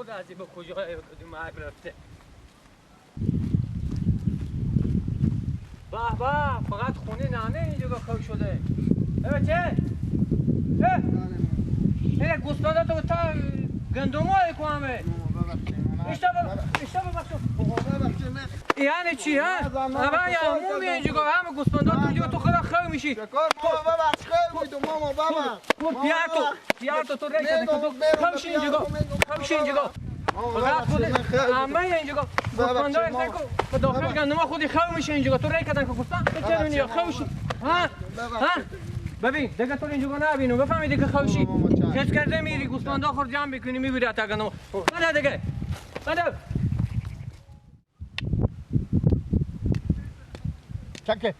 خورده از این به کجا کدوم مرگ رفته. به به فقط خونه ننه اینجا خو شده. ای بچه ای گوسفندا تو تا گندمای کو همه. اشتا ببخشید. یعنی چی ها؟ اول یا عموم اینجا همه گوسفندا تو اینجا تو خدا خو میشی. چکار ماما ببخش خیر میدم ماما بابا. پیاتو تو ریش تو خو اینجا. خو اینجا. فقط خود همه اینجا گوسفندا اینجا به داخل گندم خودی خو میشه اینجا تو ری کردن که گوسفند چه خو شی. ها ها ببین دیگه تو اینجا نبینو بفهمیدی که خوشی کس کرده میری گوسفندا خور جمع میکنی میبری تا گندم. بده دیگه بده. چکه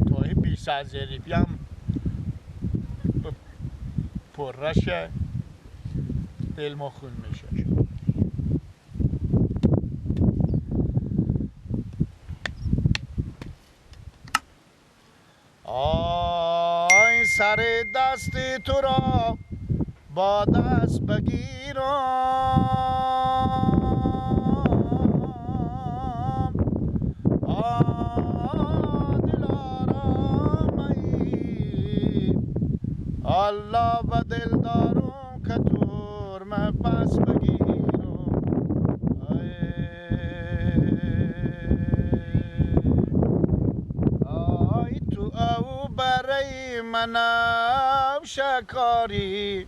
توی 20 ریپیم پرشه دل ما خون میشه. آی سر دست تو را با دست بگیرم، دل آرامی الله و دل دارم که تور من پس بگیرم. آی تو او برای منم شکاری،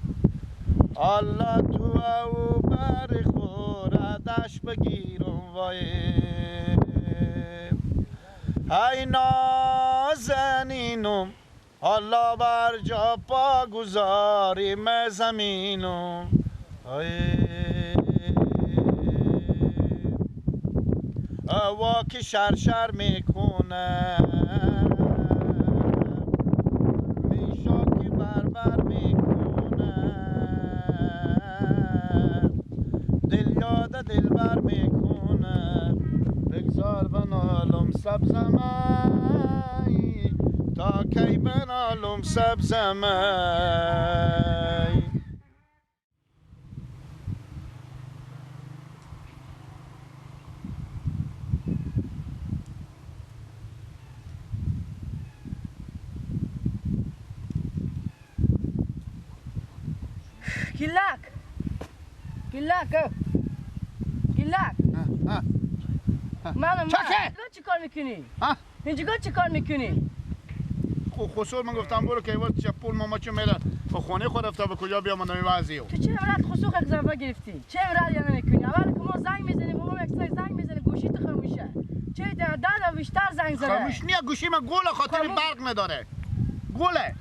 الله تو او بر خوردش بگیرم. وای ای نازنینم الله بر جا پا گذاریم زمینم. وا که شرشر میکنه میشا که بربر میکنه دل یاد دلبر میکنه. بگذار بنالم سبزمی تا کی بنالم سبزمی. کلاک کلاک کلاک. من چه کار میکنی؟ اینجا چه کار میکنی؟ خسور من گفتم برو که وقت چپول ماما چه میره به خونه خود رفته به کجا بیام من وضعیو. تو چه امرات خسور اضافه گرفتی؟ چه امرات یعنی میکنی؟ اول که ما زنگ میزنیم بابا یک زنگ میزنه گوشی تو خاموشه. چه دادا بیشتر زنگ زده. خاموش نیا گوشی من گول خاطر برق نداره. گوله.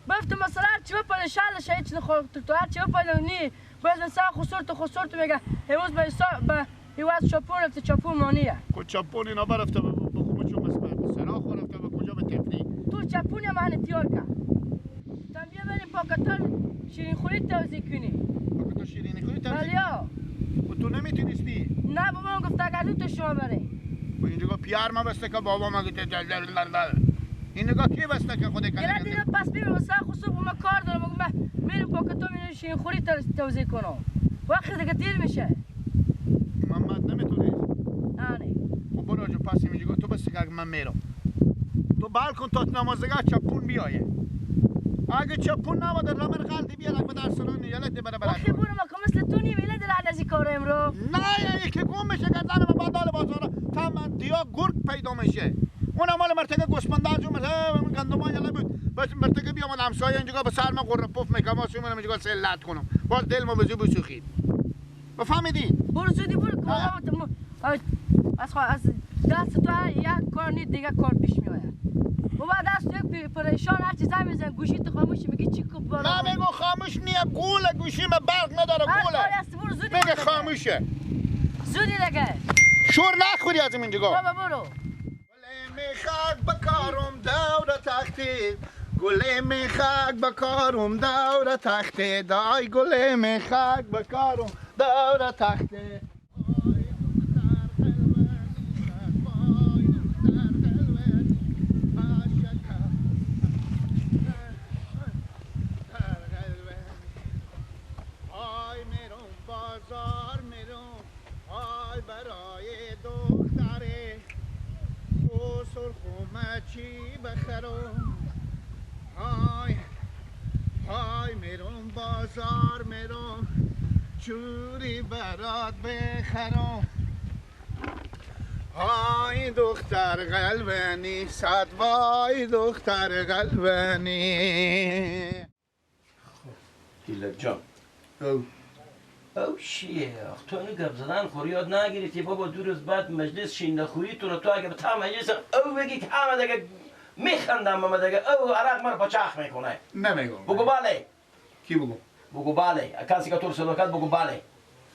بفت مثلا چه پل شال شهید چه تو هر چه پل نی باز مثلا خسور تو خسور تو میگه امروز به به ایواز چاپون رفته چاپون مانیه. کو چاپون اینا برفته به خمچو بس سراخ رفته به کجا به تفلی. تو چاپون من تیار کا. تام بیا بریم پاکتال شیرین خوری توزیع کنی. پاکتال شیرینی خوری توزیع؟ بله. و تو نمیتونستی؟ نه بابا من گفت اگر تو شما بری. و اینجا پیار ما بسته که بابا ما گفت دل دل دل. این نگاه کی بسته که خود کنه؟ یه دیگه پس بیم واسه خصوص ما کار دارم من میرم پاکتو میرم شیرین خوری توزیع کنم. وقت دیگه دیر میشه. محمد نمیتونی؟ آره. خب برو جو پس اینجا تو بس که من میرم. تو بال کن تا نمازگاه چپون بیایه. اگه چپون نباده رمر قلدی بیاد به درسلون یلت بره بره. وقتی برو ما که مثل تو نیم یلت از این کار امرو. نه یکی گم میشه گردن من بعد بازار تا من دیا گرگ پیدا میشه. اون مال مرتکه گوسفندا جو مرتکه گندما یلا بود بس مرتکه بیام همسایه اینجا به سر من قره پف میکنم واسه من اینجا سلت کنم باز دل ما بزو بسوخید. بفهمیدی؟ برو زودی برو از دست تو یک کار نیست دیگه کار پیش میآید. بابا دست تو پریشان هر چیز میزنی گوشی تو خاموش میگی چی کو بالا. نه میگم خاموش نیه گوله گوشی من برق نداره گوله. میگه خاموشه. زودی دیگه. شور نخوری از اینجا. بابا برو. میخاک بکارم دور تختی گل میخاک بکارم دور تختی دای گل میخاک بکارم دور تختی. بازار میرم آی برای دختره خسر خومه چی بخرم آی آی میرم بازار میرم چوری برات بخرم آی دختر قلبنی صد وای دختر قلبنی. خب دیلک جان او چیه؟ آخ تو اینو گپ زدن خوری یاد نگرفتی بابا. 2 روز بعد مجلس شینده خوری تو رو تو اگه به تا مجلس او بگی که همه دیگه میخندم همه دیگه او عرق مر پچاخ میکنه. نمیگم. بگو بله. کی بگو؟ بگو بله. کسی که تو رو صدا کرد بگو بله.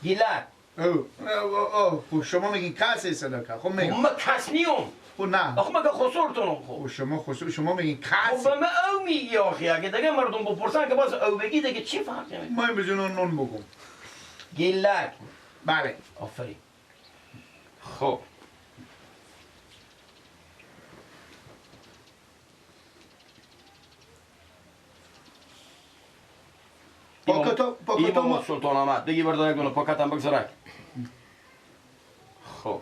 گیلک. او او او شما میگین کسی صدا کرد. خب میگم. من کس نیوم. خب نه. آخه مگه خسرتونم خب. شما خسر شما میگین کسی. خب به من او میگی آخه اگه دیگه مردم بپرسن که باز او بگی دیگه چی فرقی میکنه؟ من بجون نون بگم. گیلک. بله. آفرین. خب پاکتا ایمان سلطان آمد بگی بردار یک دونه پاکت هم بگذارک. خب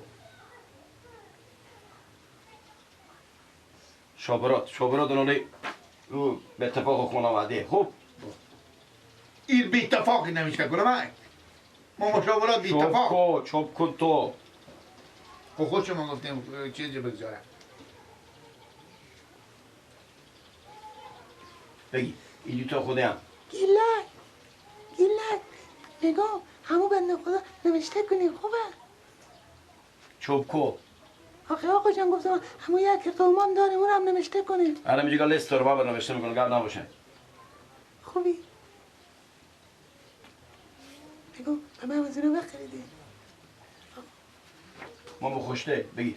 شابرات شابرات اونالی او به اتفاق خانواده. خب این به اتفاقی نمیشه کنه من ما مشاورات بی اتفاق. چوب کن تو. خب خود شما گفتیم چیزی بگذارم. بگی این تو خودم. گیلک گیلک نگاه همون بنده خدا نوشته کنیم خوبه. چوب کو. آخه آقا جان گفتم همون یک قومان داریم اونم نوشته کنیم. الان میگه لیست رو بابا نوشته میکنه گپ نباشه. خوبی؟ نگاه به من از اینو بخریدی. ما بخوشته بگی.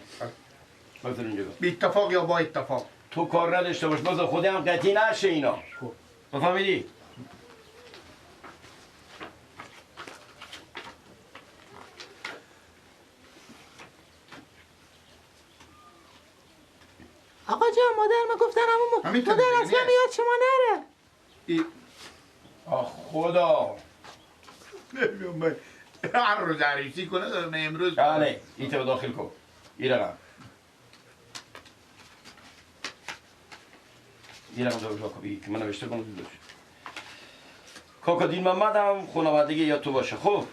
بگذار اینجا. بی اتفاق یا با اتفاق؟ تو کار نداشته باش باز خودم قطعی نشه اینا. خب بفهمیدی؟ آقا جان مادر ما گفتن همون مادر اصلا یاد شما نره. آخ خدا نمی‌دونم هر روز عریسی کنه امروز. بله این تو داخل کن. این رقم این رقم داخل کن بگی که من نوشته کنم دوش. کاکا دین محمد هم خانوادگی یا تو باشه. خب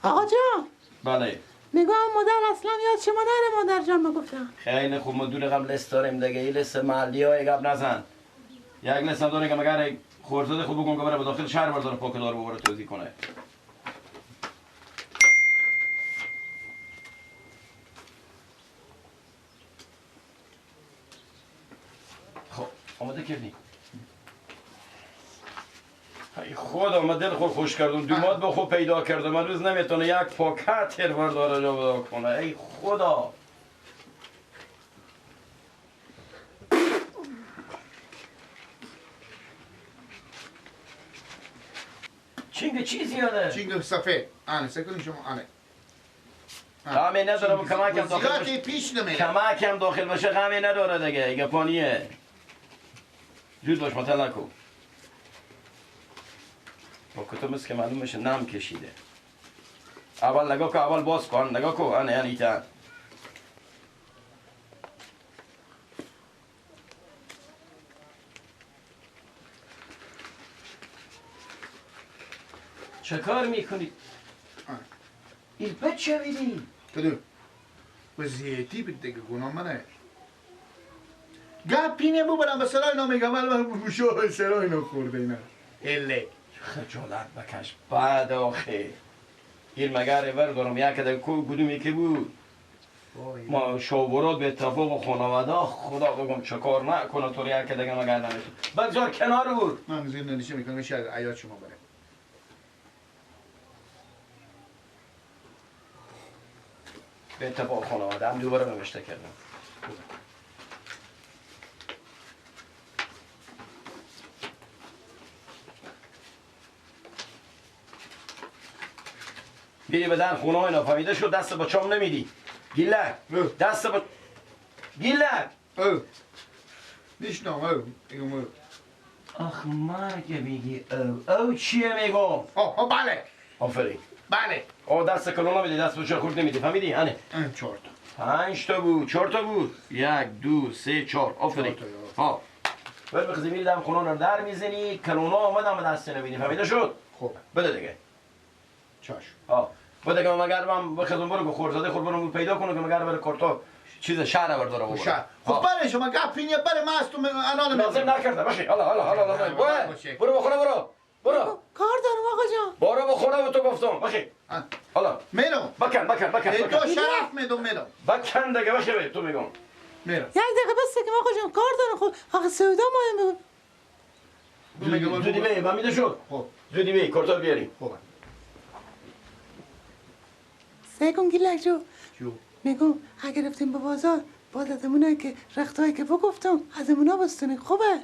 آقا جان بله نگاه مادر اصلا یاد شما نره. مادر جان ما گفتم خیلی خوب ما دو رقم لست داریم دیگه. این لست محلی های گپ نزن. یک لست هم داره که مگر خورزاده خوب بکن که بره به داخل شهر برداره پاکدار ببره توزیع کنه. خب آماده کردی؟ ای خدا من دل خود خوش کردم. دوماد به خود پیدا کردم. من روز نمیتونه یک پاکت برداره جا بدا کنه. ای خدا چینگ چی زیاده؟ چینگ سفید. آنه سکن شما آنه. غمی نداره کمکم داخل باشه. پیش نمیره. کمکم داخل باشه غمی نداره دیگه. گپانیه. زود باش مطلع نکن. با کتاب مثل که معلوم میشه نم کشیده. اول نگاه کن، اول باز کن، نگاه کن، آنه یعنی ایتن. چه کار میکنی؟ این بچه بیدی؟ کدو؟ وزیتی بده که گناه منه. گپی نبو برم به سرای اینا میگم ولی من شو سرای اینا خورده اینا. اله. خجالت بکش بعد آخه. این مگر ور دارم یک ده کو گدومی که بود. ما شاورات به اتفاق خانواده خدا بگم چه کار نکنه تو یک دیگه مگر نمیشه. بگذار کنار بود. من زیر نلیشه میکنم شاید عیاد شما بره. به اتفاق خانواده هم دوباره نوشته کردم. میری به در خونه های نفهمیده شد دست با چام نمیدی. گیلک دست با گیلک میشنم. آخ مرگ میگی او چیه میگم؟ آه بله. آفرین. بله. آه دست کلونا میدی، دست بچه خورد نمیدی، فهمیدی؟ هنه. 4 تا. 5 تا بود، 4 تا بود. 1 2 3 4. آفرین. ها. بر بخزی میری دم خونه رو در میزنی، کلونا آمدم به دست نمیدی، فهمیده شد؟ خوب. بده دیگه. چشم. ها. بده که مگر من بخزم برو که خورزاده خور برو پیدا کنه که مگر بره کارتا چیز شهر برداره بابا. شهر. خب بله شما گپ اینه بله من از تو الان لازم نکرده باشه. حالا حالا حالا برو بخونه برو. برو. کار دارم آقا جان. برو بخونه به تو گفتم. باشه. حالا میرم. بکن بکن بکن. تو شرف میدم میرم. بکن دیگه باشه تو میگم. میرم. یک دقیقه بس که آقا جان کار دارم. خب آقا سودا مایم بگو. زودی بی فهمیده شد. خب زودی بی کارتا بیاری. خب. سیکون گیلک جو. میگم اگه رفتیم به بازار باز از امونایی که رختایی که بگفتم از امونا بستونی خوبه؟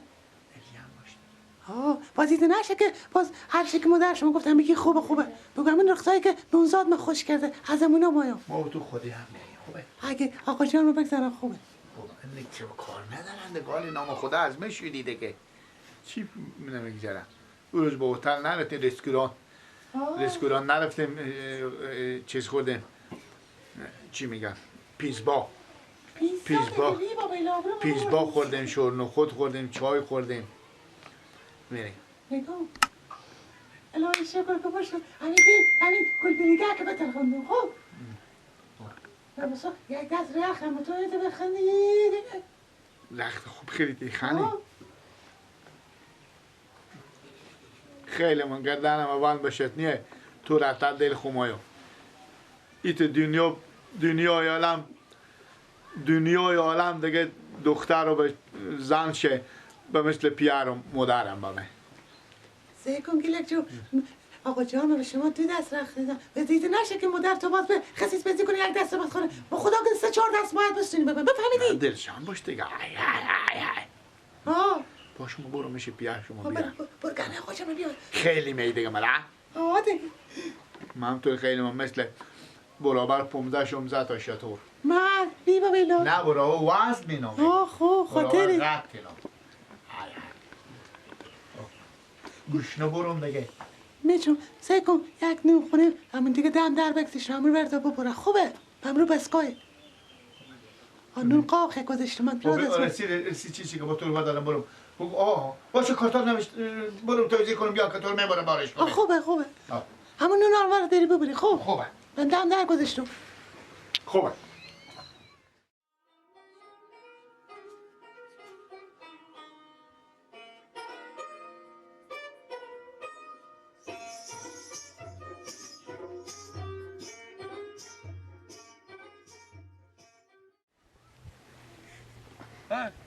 آه باز دیده نشه که باز هر چی که مادر شما گفتم میگی خوبه خوبه بگم این رختایی که نونزاد من خوش کرده از امونا مایم. ما تو خودی هم میریم خوبه؟ اگه آقا جان رو بگذارم خوبه. خوبه این چه کار ندارن گالی نام خدا از من شدیده که چی نمیگذارم. اون روز با هتل نرفتیم رستوران نرفتیم چیز خوردیم چی میگن پیزبا پیزبا خوردیم، شورن خود خوردیم، چای خوردیم. میریم میگم الهی شکر که باشم همین دل همین گل که بتر خوندم. خب بسا یک دست رخ هم تو ایده بخندی دیگه رخت خوب خریدی خانی خیلی من گردنم اول بشت نیه تو رفتن دل خمایو ایت دنیا دنیای عالم دنیای عالم دیگه دختر رو به زن شه به مثل پیار و مادرم بابه سیکون گیلک جو آقا جان به شما دو دست رخت دیدم به دیده نشه که مادر تو باز به خسیس بزی کنه یک دست باز کنه با خدا که 3 4 دست باید بستونی ببین بفهمیدی دلشان باش دیگه ای ای ای ای آه با شما برو میشه پیار شما بیا برو گرمه آقا جان بیا خیلی می دیگه ملا آه دیگه من تو خیلی من مثل برابر 15 16 تا شطور من بی با بیلا نه برابر وزن مینامه آه خب خاطری گوشنه برم دیگه میچون سعی کن یک نون خونه همون دیگه دم در بکسش همون بردا ببره خوبه همون رو بسکای نون قاقه گذاشتم من پیاده رسی چیزی که با تو رو دادم برم آه باشه کارتار نمیشت برم توزیع کنم بیا کارتار میبرم بارش کنم خوبه خوبه همون نون آلوار داری ببری خوب خوبه من دم در گذاشتم خوبه.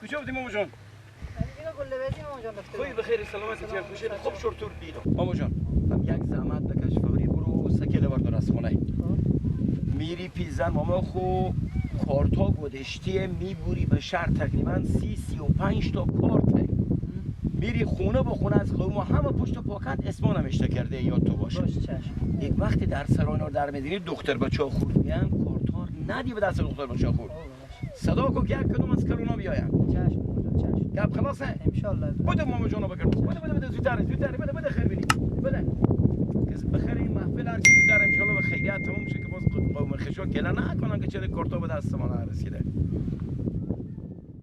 کجا بودی ماما جان؟ خوبی بخیر سلامتی چه خوشی خوب شرطور دیدم ماما جان. هم یک زحمت بکش فوری برو سکل بردار از خونه میری پیزن ماما خو کارتا گذاشتی میبوری به شهر تقریبا 30-35 تا کارته میری خونه با خونه از قوم همه پشت پاکت اسما نوشته کرده یاد تو باشه. یک وقتی در سرای رو در میدینی دختر بچه‌ها خورد میان کارتا ندی به دست دختر بچه‌ها خورد صدا کو که کدوم از کلونا بیایم. چشم چشم گپ خلاصه ان شاء الله. بده ماما جانو بکن بده بده بده زودتر زودتر بده بده خیر بینی بده کس بخیر این محفل هر چی زودتر ان شاء الله به خیریت تموم شه که باز قوم خشا گله نکنن که چرا کارتا به دست ما نرسیده.